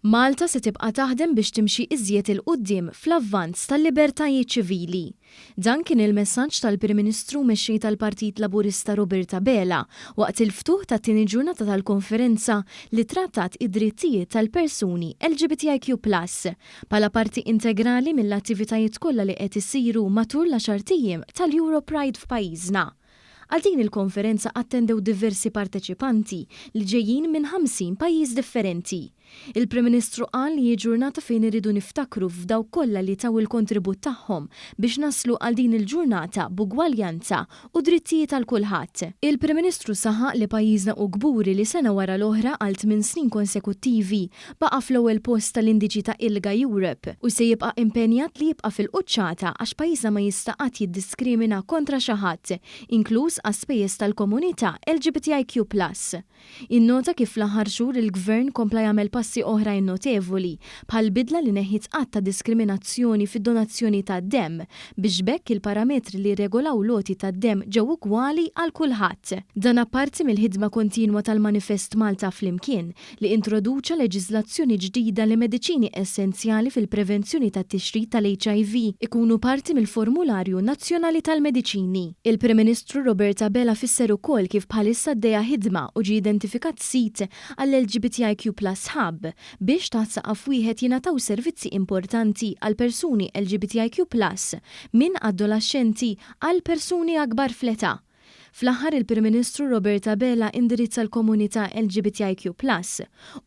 Malta se tibqa' taħdem biex timxi iżjed 'il quddiem fl-avvanz tal-libertajiet ċivili. Dan kien il-messaġġ tal-Prim Ministru u Mexxej tal-Partit Laburista Robert Abela waqt il-ftuħ tat-tieni ġurnata tal-konferenza li trattat id-drittijiet tal-persuni LGBTIQ plus bħala parti integrali mill-attivitajiet kollha li qed isiru matul l-għaxart ijiem tal-EuroPride f'pajjiżna. Għal din il-konferenza attendew diversi parteċipanti li ġejjin minn 50 pajjiż differenti. Il-Prim Ministru qal li hi ġurnata fejn irridu niftakru f'dawk kollha li taw il-kontribut tagħhom biex naslu għal din il-ġurnata b'ugwaljanza u drittijiet għal kulħadd. Il-Prim Ministru saħaq li pajjiżna hu kburi li sena wara l-oħra għal tminn snin konsekuttivi baqa' fl-ewwel post tal-indiċi ta' ILGA Europe u se jibqa' impenjat li jibqa' fil-quċċata għax pajjiżna ma jista' qatt jiddiskrimina kontra xi ħadd, inkluż għas-spejjeż tal-komunità LGBTIQ plus. Innota kif fl-aħħar xhur il-Gvern kompla jagħmel passi oħrajn notevoli, bħal bidla li neħħiet għadd ta' diskriminazzjoni fid-donazzjoni tad-demm, biex b'hekk il-parametri li jirregolaw l-għoti tad-demm ġew ugwali għal kulħadd. Dan apparti mill-ħidma kontinwa tal-Manifest Malta Flimkien, li introduċa leġiżlazzjoni ġdida li mediċini essenzjali fil-prevenzjoni tat-tixrid tal-HIV ikunu parti mill-Formularju Nazzjonali tal-Mediċini. Il-Prim Ministru Robert Abela fisser ukoll kif bħalissa għaddejja ħidma u ġie identifikat sit għall-LGBTIQ Plus Hub biex taħt saqaf wieħed jingħataw servizzi importanti għal persuni LGBTIQ Plus minn adolaxxenti għal persuni akbar fl-età. Fl-aħħar il-Prim Ministru Robert Abela indirizza l-komunità LGBTIQ Plus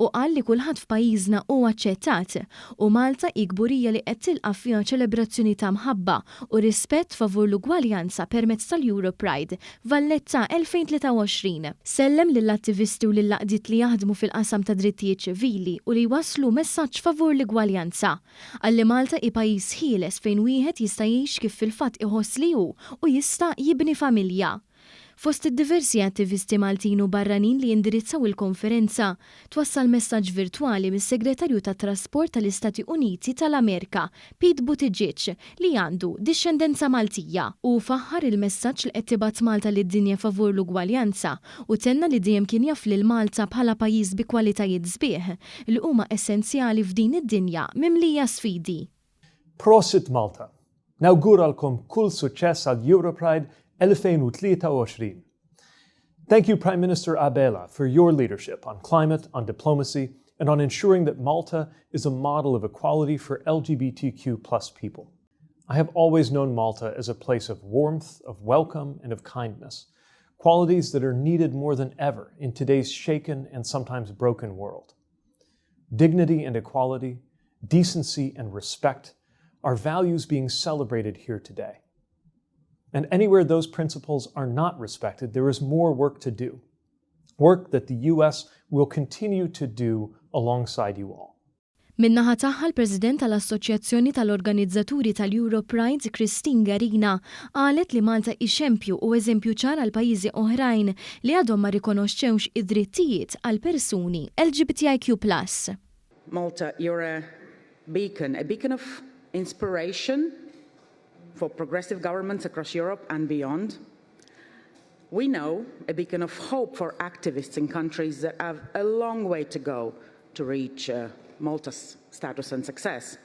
u qal li kulħadd f'pajjiżna hu aċċettat u Malta hi kburija li qed tilqa' fiha ċelebrazzjoni ta' mħabba u rispett favur l-ugwaljanza permezz tal-EuroPride Valletta 2023. Sellem lill-attivisti u lill-għaqdiet li jaħdmu fil-qasam ta' drittijiet ċivili u li jwasslu messaġġ favur l-igwaljanza. Qal li Malta hi pajjiż ħieles fejn wieħed jista' jgħix kif fil-fatt iħoss li hu u jista' jibni familja. Fost id-diversi attivisti Maltin u barranin li indirizzaw il-konferenza, twassal messaġġ virtwali mis-Segretarju tat-Trasport tal-Istati Uniti tal-Amerika, Pete Buttigieg, li għandu dixxendenza Maltija. U faħħar il-messaġġ li qed tibgħat Malta lid-dinja favur l-ugwaljanza u tenna li dejjem kien jaf lil Malta bħala pajjiż bi kwalitajiet sbieħ li huma essenzjali f'din id-dinja mimlija sfidi. Prosit Malta! Nawguralkom kull suċċess għal Europride 2023. Thank you, Prime Minister Abela, for your leadership on climate, on diplomacy, and on ensuring that Malta is a model of equality for LGBTQ plus people. I have always known Malta as a place of warmth, of welcome, and of kindness, qualities that are needed more than ever in today's shaken and sometimes broken world. Dignity and equality, decency and respect are values being celebrated here today. And anywhere those principles are not respected, there is more work to do. Work that the U.S. will continue to do alongside you all. Min-naħa tagħha l-President tal-Assoċjazzjoni tal-Organizzaturi tal-Europride, Christine Garina, qalet li Malta hi xempju u eżempju ċar għal pajjiżi oħrajn li għadhom ma rikonoxxewx id-drittijiet għal persuni LGBTIQ+. Malta, you're a beacon, a beacon of inspiration for progressive governments across Europe and beyond. We know a beacon of hope for activists in countries that have a long way to go to reach Malta's status and success.